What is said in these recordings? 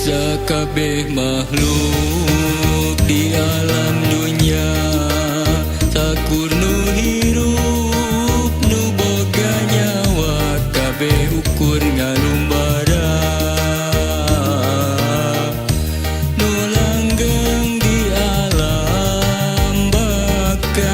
Sakabeh makhluk di alam dunia, sakur nu hirup nu boga nyawa, kabeh ukur ngalumbara nu langgeng di alam baka.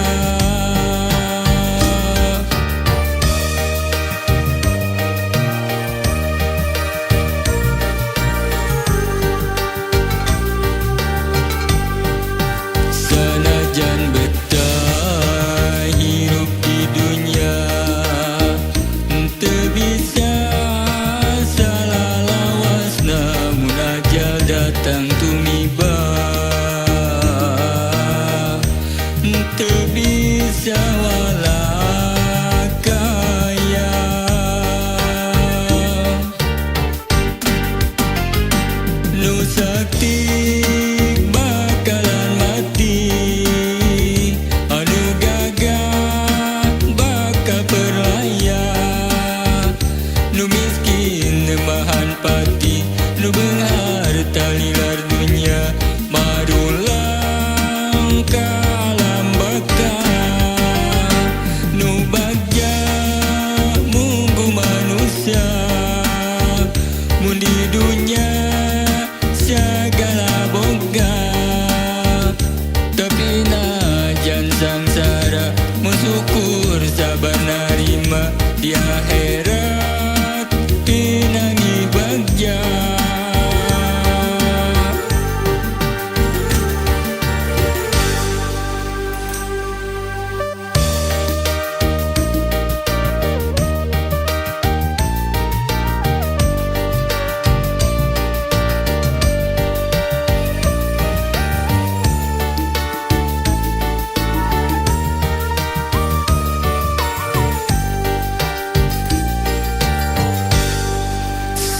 Sanajan betah hirup di dunia, teu bisa salalawasna, mun ajal datang tumiba, teu bisa walakaya. Nu sakti bakalan mati, anu gagah bakal perlaya, nu miskin nemahan pati, nu beunghar talilar dunya, marulang ka alam baka. Nu bagja munggu manusia, mun di dunya sagala boga, tapi najan sangsara mun syukur sabar narima, di akhirat pinangi bagja.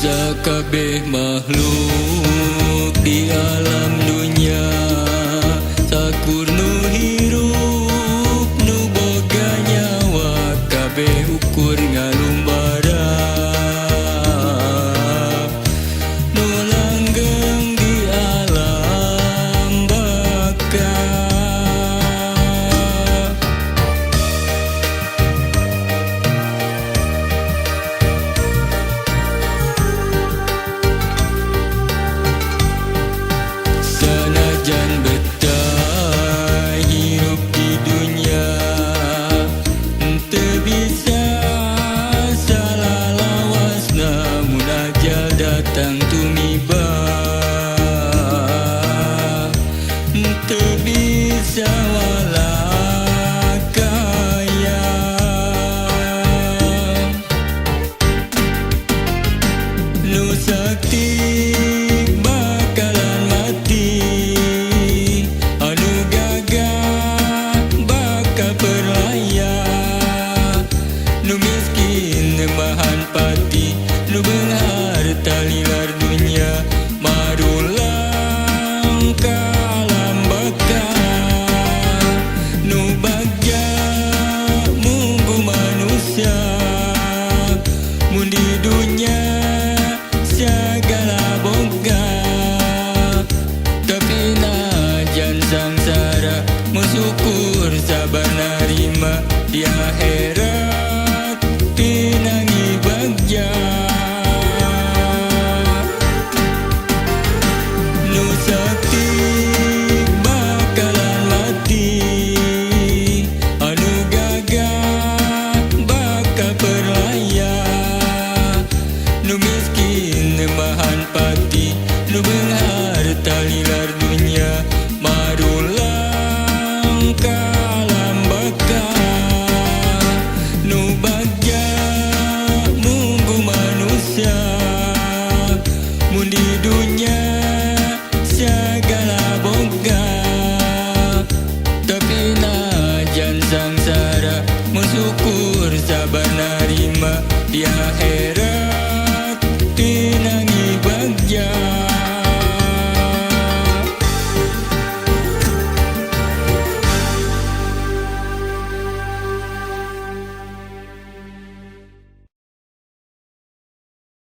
Sakabeh makhluk di alam dunia, sakur nu hirup nu boga nyawa, kabeh ukur ngalumbara nu langgeng di alam baka. Sanajan betah hirup di dunia, teu bisa salalawasna, mun ajal datang tumiba, teu bisa walakaya. Nu sakti